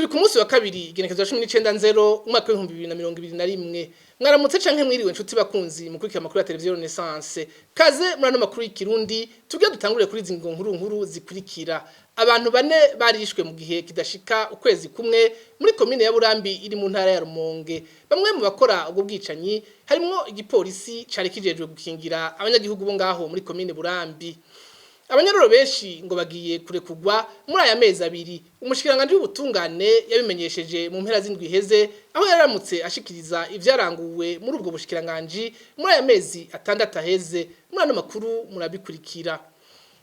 Turi ku munsi wa kabiri, igenekezo 19 nzero umwaka w'2021. Mwaramutse canke mwiriwe, nshuti bakunzi mukurikira amakuru ya Televiziyo Renaissance. Kaze muri ano makuru y'Ikirundi. Tubwe dutangurire kuri izi ngingo nkuru nkuru zikurikira: abantu bane barishwe mu gihe kidashika ukwezi kumwe muri komine ya Burambi iri mu ntara ya Rumonge. Bamwe mu bakora ubwo bwicanyi harimwo igipolisi cari kijejwe gukingira abanyagihugu bo ngaho muri komine Burambi. Abanyororo benshi ngo bagiye kurekugwa muri aya mezi 2. Umushikiranganje w'ubutungane yabimenyesheje mu mpera z'indwi iheze, aho yaramutse ashikiriza ivyaranguwe muri ubwo bushikiranganje muri aya mezi 6 aheze. Muri ano makuru murabikurikira.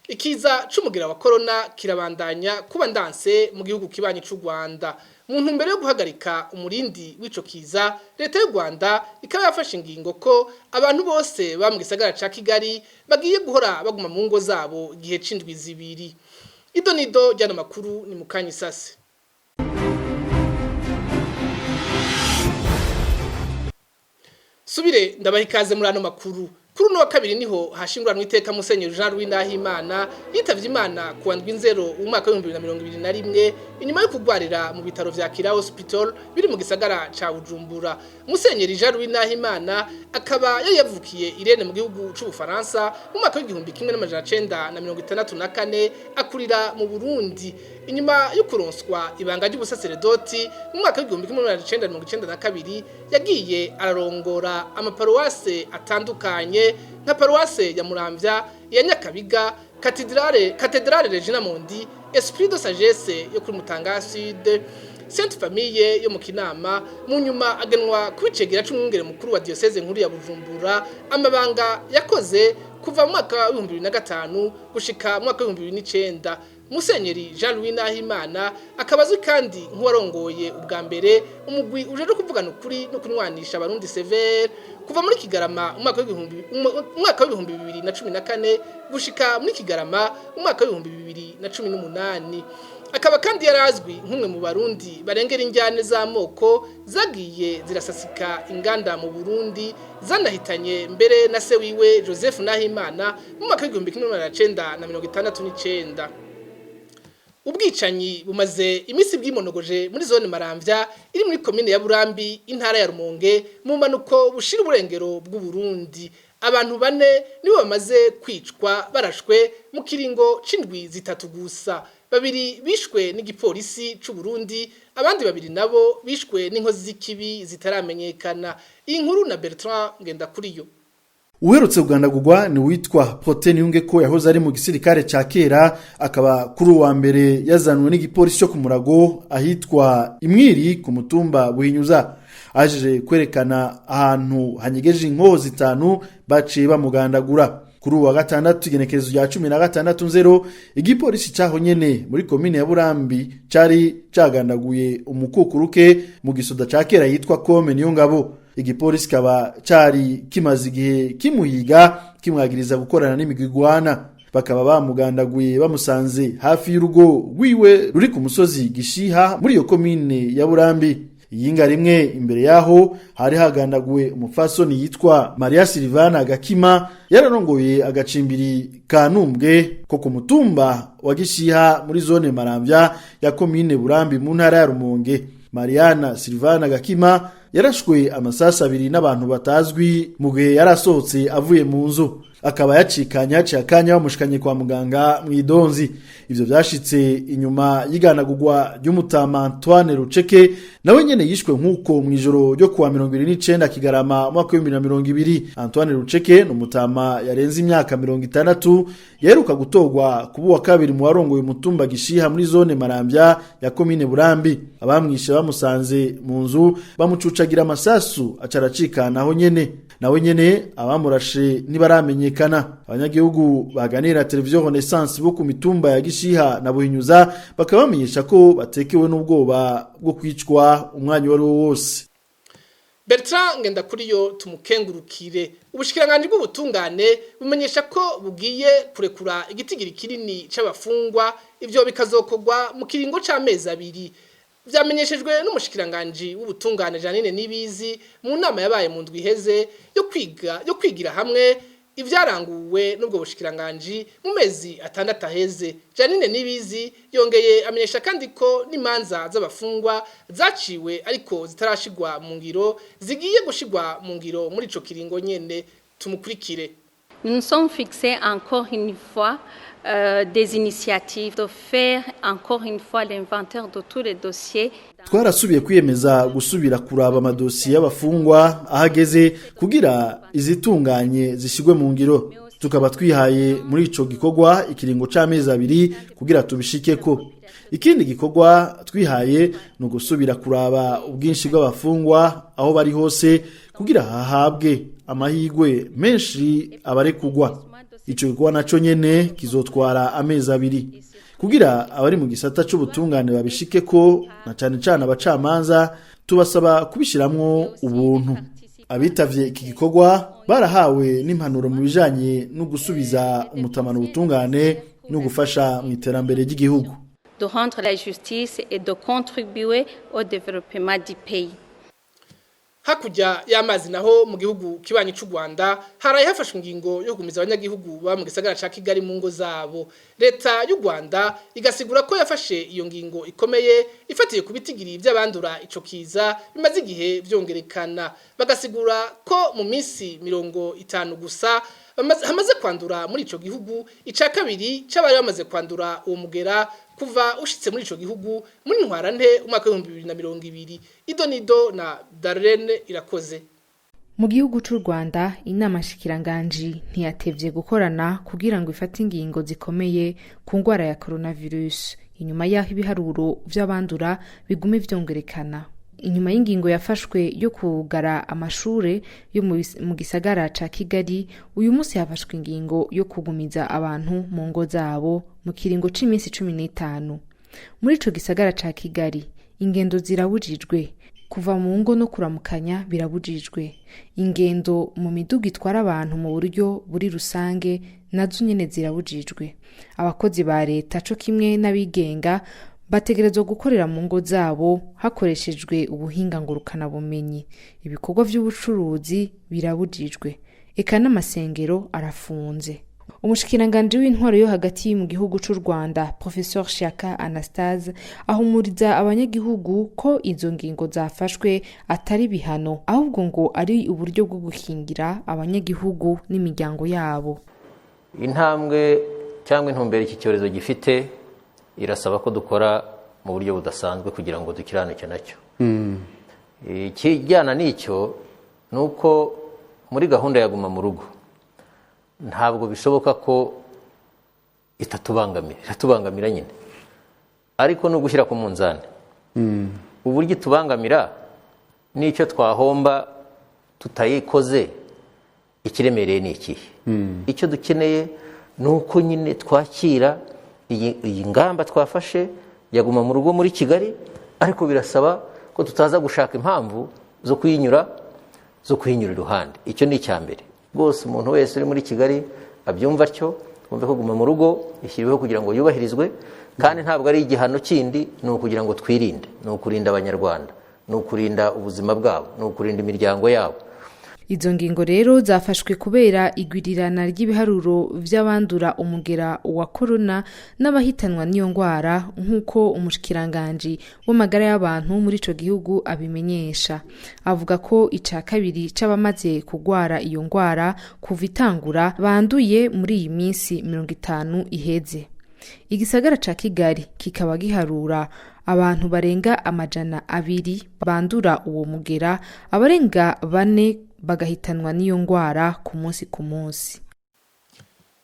Ikiza c'umugera wa corona kirabandanya kuba ndanse mu gihugu kibanyi c'u Rwanda. Mu ntumbero yo guhagarika umurindi w'ico kiza, leta y'u Rwanda ikaba yafashe ingingo ko abantu bose ba mu gisagara ca Kigali bagiye guhora baguma mu ngo zabo igihe c'indwi 2. Ido nido ry'ano makuru ni mukanya isase. Subire ndabaha ikaze muri ano makuru. Kuri uno wa kabiri niho hashinguranwa iteka Musenyeri Jean Louis Nahimana yitavye Imana kuwa ndwi nzero umwaka w'2021, inyuma yo kugwarira mu bitaro vya Kira Hospital biri mu gisagara ca Bujumbura. Musenyeri Jean Louis Nahimana akaba yari yavukiye Irene mu gihugu c'Ubufaransa mu mwaka w'1964, akurira mu Burundi. Inyuma yo kuronswa ibanga ry'ubusaseredoti mu mwaka w'1992, yagiye ararongora amaparuwase atandukanye nka paruwase ya Muramvya, ya Nyakabiga, Katedrale Regina Mundi, Esprit de Sagesse yo kuri Mutanga Sud, Sainte Famille yo mu Kinama. Mu nyuma agenwa kubicegera c'umwungere mukuru wa diocese nkuru ya Bujumbura, amabanga yakoze kuva mu mwaka w'2005 gushika mu mwaka w'2009. Musenyeri Jean Louis Nahimana akaba azwi kandi nk'uwarongoye ubwa mbere umugwi ujeje kuvugana ukuri no kunwanisha abarundi severe, kuva muri Kigarama umwaka w'2014 gushika muri Kigarama umwaka w'2018. Akaba kandi yarazwi nk'umwe mu Barundi barengera injyane z'amoko zagiye zirasasika inganda mu Burundi, zanahitanye mbere na se wiwe Joseph Nahimana mu mwaka w'1969. Ubwicanyi bumaze iminsi bwimonogoje muri zone Maramvya iri muri komine ya Burambi, intara ya Rumonge, mu manuko bushira uburengero bw'u Burundi. Abantu bane nibo bamaze kwicwa barashwe mu kiringo c'indwi 3 gusa. Babiri bishwe n'igipolisi c'u Burundi, abandi babiri nabo bishwe n'inkozi z'ikibi zitaramenyekana. Iyi nkuru na Bertrand Ngendakuriyo. Uherutse kugandagurwa ni witwa Protais Niyungeko, yahoze ari mu gisirikare ca kera, akaba kuri uwa mbere yazanwe n'igipolisi cyo ku Murago ahitwa Imwiri ku mutumba Buhinyuza. Aje kwerekana ahantu hanyegeje inkoho 5, baciye bamugandagura. Kuri uwa gatandatu, igenekerezo rya 16 nzero, igipolisi caho nyene muri komine ya Burambi cari cagandaguye umukukuruke mu gisoda ca kera yitwa Kome Niyongabo. Igipolisi kaba cari kimaze igihe kimuhiga, kimwagiriza gukorana n'imigwigwana. Bakaba bamugandaguye bamusanze hafi y'urugo rwiwe ruri ku musozi Gishiha muri iyo komine ya Burambi. Iyinga rimwe imbere yaho hari hagandaguwe umupfasoni yitwa Maria Silvana Gakima, yararongoye agacimbiri ka Numbwe ko ku mutumba wa Gishiha muri zone Maramvya ya komine Burambi mu ntara ya Rumonge. Mariana Silvana Gakima yarashwe amasasa 2 n'abantu batazwi mu gihe yarasohotse avuye mu nzu, akaba yacikanye haciye akanya bamushikanye kwa muganga mw'idonzi. Ivyo vyashitse inyuma y'iganagurwa ry'umutama Antoine Ruceke, nawe nyene yishwe nk'uko mw'ijoro ryo kuwa 29 Kigarama umwaka w'2020. Antoine Ruceke ni umutama yarenze imyaka 60, yaheruka gutorwa kuba uwa kabiri mu warongoye umutumba Gishiha muri zone Maramvya ya komine Burambi. Abamwishe bamusanze mu nzu, bamucucagira amasasu, aca aracikana aho nyene. Nawe nyene abamurashe ntibaramenyekana. Abanyagihugu baganira Televiziyo Renaissance bo ku mitumba ya Gishiha na Buhinyuza bakaba bamenyesha ko batekewe n'ubwoba bwo kwicwa umwanya uwo ari wo wose. Bertrand Ngendakuriyo tumukengurukire. Ubushikiranganje bw'ubutungane bumenyesha ko bugiye kurekura igitigiri kinini c'abafungwa, ivyo bikazokorwa mu kiringo c'amezi 2. Vyamenyeshejwe n'umushikiranganje w'ubutungane Janine Nibizi mu nama yabaye mu ndwi iheze yo kwigira hamwe ivyaranguwe n'ubwo bushikiranganji mu mezi 6 aheze. Janine Nibizi yongeye amenyesha kandi ko n'imanza z'abafungwa zaciwe ariko zitarashigwa mu ngiro zigiye gushigwa mu ngiro muri ico kiringo nyene. Tumukurikire. Nous nous sommes fixés encore une fois des initiatives de faire encore une fois l'inventaire de tous les dossiers. Twarasubiye kwiyemeza gusubira kuraba amadosiye y'abafungwa ahageze kugira izitunganye zishigwe mu ngiro, tukaba twihaye muri ico gikorwa ikiringo c'amezi 2 kugira tubishikeko. Ikindi gikorwa twihaye ni ugusubira kuraba ubwinshi bw'abafungwa aho bari hose kugira hahabwe amahirwe menshi abarekugwa. Ico gikorwa naco nyene kizotwara amezi 2 kugira abari mu gisata c'ubutungane babishikeko, na cane cane abacamanza tubasaba kubishiramwo ubuntu. Abitavye iki gikorwa barahawe n'impanuro mu bijanye no gusubiza umutamano ubutungane no gufasha mu iterambere ry'igihugu. De rendre la justice et de contribuer au développement du pays. Hakurya y'amazi naho mu gihugu kibanyi c'u Rwanda haraye hafashwe ingingo yo kugumiza abanyagihugu ba mu gisagara ca Kigali mu ngo zabo. Leta y'u Rwanda igasigura ko yafashe iyo ngingo ikomeye ifatiye ku bitigiri by'abandura ico kiza bimaze igihe vyongerekana, bagasigura ko mu minsi 50 gusa hamaze kwandura muri ico gihugu ica kabiri c'abari bamaze kwandura uwo mugera kuva ushitse muri ico gihugu muri ntwarante umwaka wa 2020. Idonido na Darlene Irakoze. Mu gihugu c'u Rwanda inama nshikiranganji ntiyatevye gukorana kugira ngo ifate ingingo zikomeye ku ngwara ya coronavirus inyuma y'aho ibiharuro vy'abandura bigume vyongerekana. Inyuma y'ingingo yafashwe yo kugara amashure yo mu gisagara ca Kigali, uyu munsi hafashwe ingingo yo kugumiza abantu mu ngo zabo mu kiringo c'iminsi 15. Muri ico gisagara ca Kigali ingendo zirabujijwe, kuva mu ngo no kuramukanya birabujijwe, ingendo mu miduga itwara abantu mu buryo buri rusange nazo nyene zirabujijwe. Abakozi ba leta co kimwe n'abigenga bategerezwa gukorera mu ngo zabo hakoreshejwe ubuhinga ngurukanabumenyi. Ibikorwa vy'ubucuruzi birabujijwe, eka n'amasengero arafunze. Umushikiranganji w'intwaro yo hagati mu gihugu c'u Rwanda Professeur Shyaka Anastase ahumuriza abanyagihugu ko izo ngingo zafashwe atari bihano, ahubwo ngo ari uburyo bwo gukingira abanyagihugu n'imiryango yabo. Intambwe cyangwa intumbero iki cyorezo gifite irasaba ko dukora mu buryo budasanzwe kugira ngo dukiranuke nacyo. Ikijyana n'icyo ni uko muri gahunda ya guma mu rugo ntabwo bishoboka ko itatubangamira, iratubangamira nyine, ariko no gushyira ku munzani uburyo itubangamira n'icyo twahomba tutayikoze ikiremereye ni ikihe. Icyo dukeneye ni uko nyine twakira iyi ngamba twafashe yaguma mu rugo muri Kigali, ariko birasaba ko tutaza gushaka impamvu zo kuyinyura iruhande. Icyo ni icya mbere. Rwose umuntu wese uri muri Kigali abyumva atyo, twumve ko guma mu rugo ishyiriweho kugira ngo yubahirizwe, kandi ntabwo ari igihano kindi, ni ukugira ngo twirinde, ni ukurinda Abanyarwanda, ni ukurinda ubuzima bwabo, ni ukurinda imiryango yabo. Izo ngingo rero zafashwe kubera igwirirana ry'ibiharuro vy'abandura umugera wa corona n'abahitanwa n'iyo ngwara, nk'uko umushikiranganji w'amagara y'abantu muri ico gihugu abimenyesha. Avuga ko ica kabiri c'abamaze kugwara iyo ngwara kuva itangura banduye muri iyi minsi 50 iheze. Igisagara ca Kigali kikaba giharura abantu barenga 200 bandura uwo mugera, abarenga 4 bagahitanwa n'iyo ngwara ku munsi ku munsi.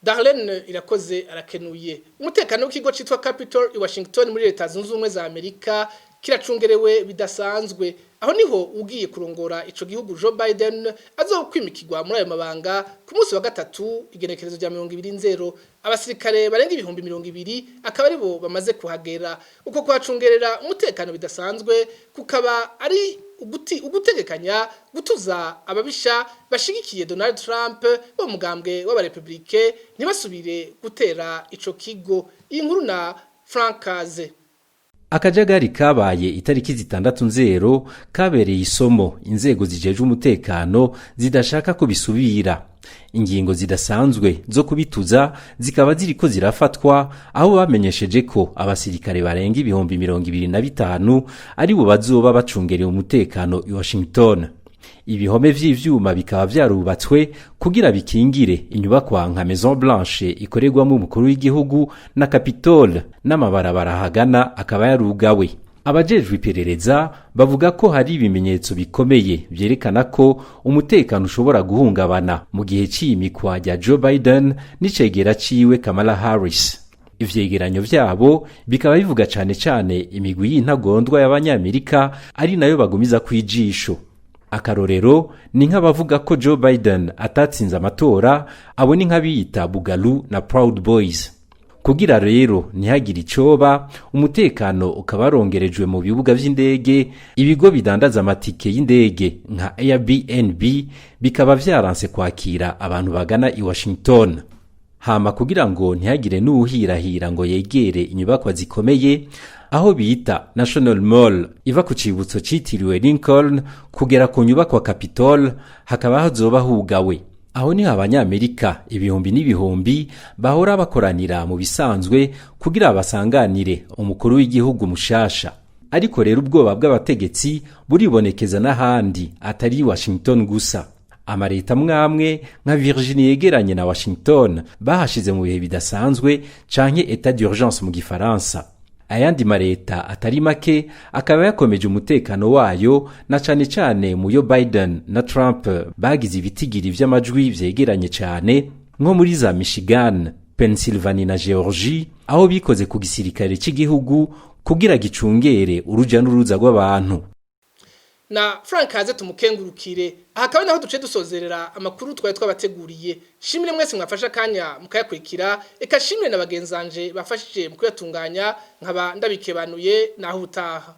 Darlene Irakoze arakenuye. Umutekano w'ikigo citwa Capitol i Washington muri Leta Zunze Ubumwe za Amerika kiracungerewe bidasanzwe. Aho niho ugiye kurongora ico gihugu Joe Biden azokwimikirwa muri ayo mabanga ku munsi wa gatatu igenekerezo rya 20 Abasirikare barenga 20,000 akaba aribo bamaze kuhagera. Uko kwacungerera umutekano bidasanzwe kukaba ari ugutegekanya gutuza ababisha bashigikiye Donald Trump bo mugambwe w'abarepublike ntibasubire gutera ico kigo. Iyi nkuru na Frank Kaze. Akajagari kabaye itariki 6 nzero kabereye isomo inzego zijejwe umutekano zidashaka ko bisubira. Ingingo zidasanzwe zo kubituza zikaba ziriko zirafatwa, aho bamenyesheje ko abasirikare barenga 25,000 ari bo bazoba bacungereye umutekano i Washington. Ibihome vy'ivyuma bikaba vyarubatswe kugira bikingire inyubakwa nka Maison Blanche ikorerwamo umukuru w'igihugu na Capitole, n'amabarabara hagana akaba yarugawe. Abajejwe iperereza bavuga ko hari ibimenyetso bikomeye vyerekana ko umutekano ushobora guhungabana mu gihe c'iyimikwa rya Joe Biden n'icegera ciwe Kamala Harris. Ivyegeranyo vyabo bikaba bivuga cane cane imigwi y'intagondwa y'Abanyamerika, ari nayo bagumiza kwijisho. Akarorero ni nk'abavuga ko Joe Biden atatsinze amatora, abo ni nk'abiyita Boogaloo na Proud Boys. Kugira rero ntihagire icoba, umutekano ukaba warongerejwe mu bibuga vy'indege. Ibigo bidandaza amatike y'indege nka Airbnb bikaba vyaranse kwakira abantu bagana i Washington. Hama kugira ngo ntihagire n'uwuhirahira ngo yegere inyubakwa zikomeye, aho bita National Mall iva ku cibutso citiriwe Lincoln kugera ku nyubakwa Capitol hakaba hazoba hugawe. Aho niho Abanyamerika ibihumbi n'ibihumbi bahora bakoranira mu bisanzwe kugira basanganire umukuru w'igihugu mushasha. Ariko rero ubwoba bw'abategetsi buribonekeza n'ahandi atari Washington gusa. Amareta mwamwe nka Virginia yegeranye na Washington bahashize mu bihe bidasanzwe canke état d'urgence mu gifaransa. Ayandi mareta atari make akaba yakomeje umutekano wayo, na cane cane mu yo Biden na Trump bagize ibitigiri vy'amajwi vyegeranye cane, nko muri za Michigan, Pennsylvania na Georgie, aho bikoze ku gisirikare c'igihugu kugira gicungere uruja n'uruza rw'abantu. Na Frank Haze tumukengurukire. Aha akaba naho duce dusozerera amakuru twari twabateguriye. Shimire mwese mwafasha akanya mukayakurikira, eka shimire na bagenzanje bafashije mu kuyatunganya, nkaba ndabikebanuye naho utaha.